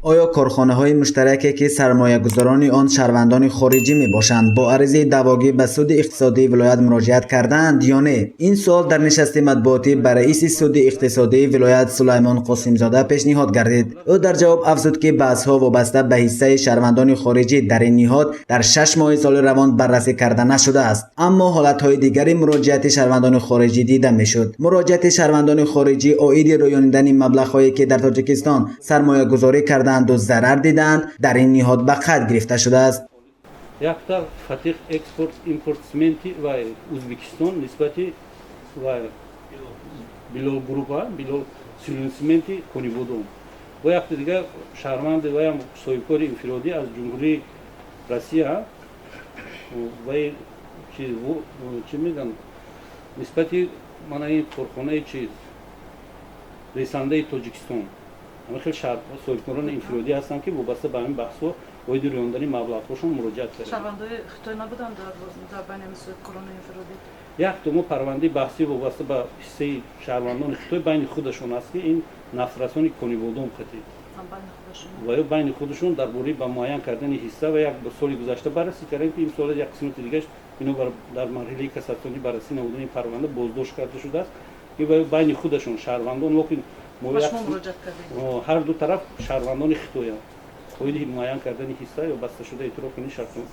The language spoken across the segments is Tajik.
Оё корхонаҳои муштараке, ки сармоягузорони он шаҳрвандони хориҷӣ мебошанд, бо аризаи даъвогӣ ба суди иқтисодии вилоят муроҷиат кардаанд ё не? Ин суол дар нишасти матбуотӣ ба раиси суди иқтисодии вилоят Сулаймон Қосимзода пешниҳод гардид. Ӯ дар ҷавоб афзуд, ки баҳсҳо вобаста ба ҳиссаи шаҳрвандони хориҷӣ дар ин ниҳод дар 6 моҳи соли равон баррасӣ карда нашудааст, аммо ҳолатҳои дигари муроҷиати шаҳрвандони хориҷӣ дида мешуд. Муроҷиати шаҳрвандони хориҷӣ оиди рӯёнидани маблағҳое, ки дар Тоҷикистон сармоягузорӣ кардаанду зарар дидаанд, дар ин ниҳод ба қайд гирифта шудааст. Якта Фатиҳ Экспорт Импорт Сменти ва Узбекистон нисбати ва Билол Группа, Билол Сименти Конибодом ва якта дигар шаҳрванди ваям соҳибкори инфиродӣ аз Ҷумҳурии Россия вай чӣ мегӯянд, нисбати мана ин корхонаи чиз ресандаи Тоҷикистон. Ҳама хел соҳибкорони инфиродӣ ҳастанд, ки вобаста ба ҳамин баҳсҳо оиди рӯёндани маблағҳошон муроҷиат карданд. Шаҳрвандои Хитой набуданд дар байни ҳамин соҳибкорони инфиродӣ? Якто мо парвандаи баҳсӣ вобаста ба ҳиссаи шаҳрвандони Хитой байни худашон аст, ки ин нафтрасони Конибодом хати ва ё байни худашон дар бораи ба муайян кардани ҳисса ва як соли гузашта баррасӣ кардем, ки имсол як қисмати дигаш бинобар дар марҳилаи кассатсионӣ баррасӣ намудани парванда боздошт карда шудааст, ки байни худашон шаҳрвандон, лекин ҳар ду тараф шаҳрвандони Хитоянд, оиди муайян кардани ҳисса ё басташуда эътироф кунӣ шартнома.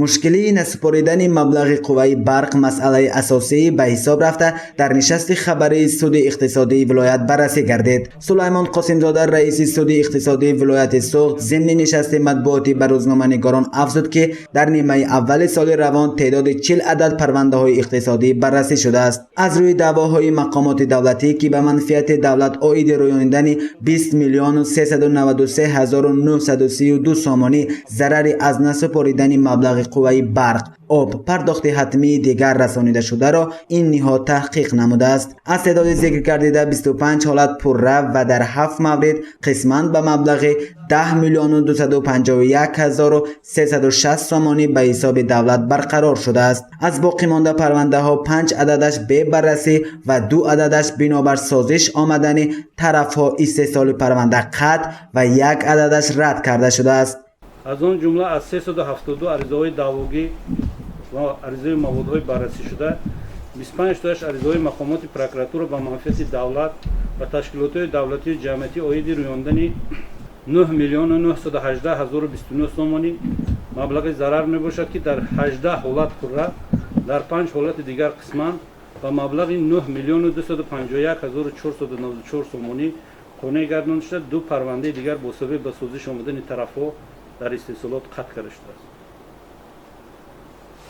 Мушкилии насупоридани маблағи қувваи барқ масъалаи асосӣ ба ҳисоб рафта, дар нишасти хабарии суди иқтисодии вилоят баррасӣ гардид. Сулаймон Қосимзода, раиси суди иқтисодии вилояти Суғд, зимни нишасти матбуотӣ ба рӯзноманигорон афзуд, ки дар нимаи аввали соли равон теъдоди 40 адад парвандаҳои иқтисодӣ баррасӣ шудааст. Аз рӯи даъвоҳои мақомоти давлатӣ, ки ба манфиати давлат оиди рӯёнидани 20 393 932 сомонӣ зарари аз насупоридани маблағи қувваи барқ, об, пардохти ҳатмии дигар расонидашударо ин ниҳод таҳқиқ намудааст. Аз теъдоди зикр гардида 25 ҳолат пурра ва дар ҳафт маврид қисман ба маблағи 10 миллиону 251 ҳазору 360 сомонӣ ба ҳисоби давлат барқарор шудааст. Аз боқимонда парвандаҳо панҷ ададаш бебаррасӣ ва ду ададаш бинобар созиш омадани тарафҳо истеҳсоли парванда қатъ ва як ададаш рад карда шудааст. Аз он ҷумла аз 372 аризаҳои даъвогӣ ва аризаи маводҳои баррасӣшуда 25 тояш аризаҳои мақомоти прокуратура ба манфиати давлат ва ташкилотҳои давлатию ҷамъиятӣ оиди рӯёндани 9 миллиону 918 ҳазору 29 сомонӣ маблағи зарар мебошад, ки дар 18 ҳолат пурра, дар панҷ ҳолати дигар қисман ба маблағи 9 миллиону 251 ҳазору 494 сомонӣ қонеъ гардонда шуда, ду парвандаи дигар бо сабаби ба созиш омадани тарафҳо дар истеҳсолот қатъ карда шудааст.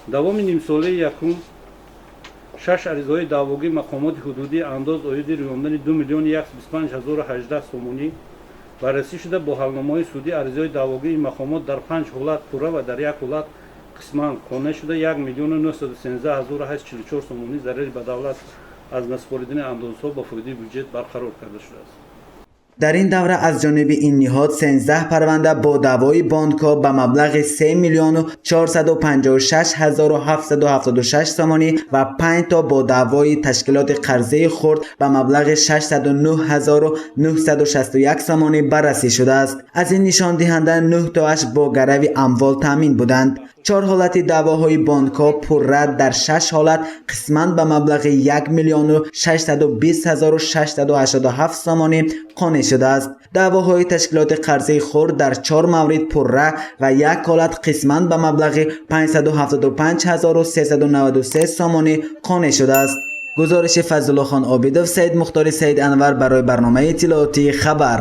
Давоми нимсолаи якум шаш аризаҳои даъвогии мақомоти ҳудудии андоз оиди рӯёндани 2 миллиону 125 ҳазору 18 сомонӣ баррасӣ шуда, бо ҳалномаҳои судӣ аризаҳои даъвогии ин мақомот дар панҷ ҳолат пурра ва дар як ҳолат қисман қонеъ шуда, 1 миллиону 913 ҳазору 844 сомонӣ зарари ба давлат аз насупоридани андозҳо ба фоидаи бюҷет барқарор карда шудааст. Дар ин давра аз ҷониби ин ниҳод 13 парванда бо даъвои бонкҳо ба маблағи 3 миллиону 456 ҳазору 776 сомонӣ ва 5 то бо даъвои ташкилоти қарзии хурд ба маблағи 609 ҳазору 961 сомонӣ баррасӣ шудааст. Аз ин нишондиҳанда 9 тоаш бо гарави амвол таъмин буданд. Чор ҳолати даъвоҳои бонкҳо пурра, дар шаш ҳолат қисман ба маблағи 1 миллиону 620 ҳазору 687 сомонӣ қонеъ шудааст. Даъвоҳои ташкилоти қарзии хурд дар чор маврид пурра ва як ҳолат қисман ба маблағи 575 ҳазору 393 сомонӣ қонеъ шудааст. Гузориши Фазлуллохон Обидов, Саид Мухтори, Саид Анвар барои барномаи иттилоотии «Хабар».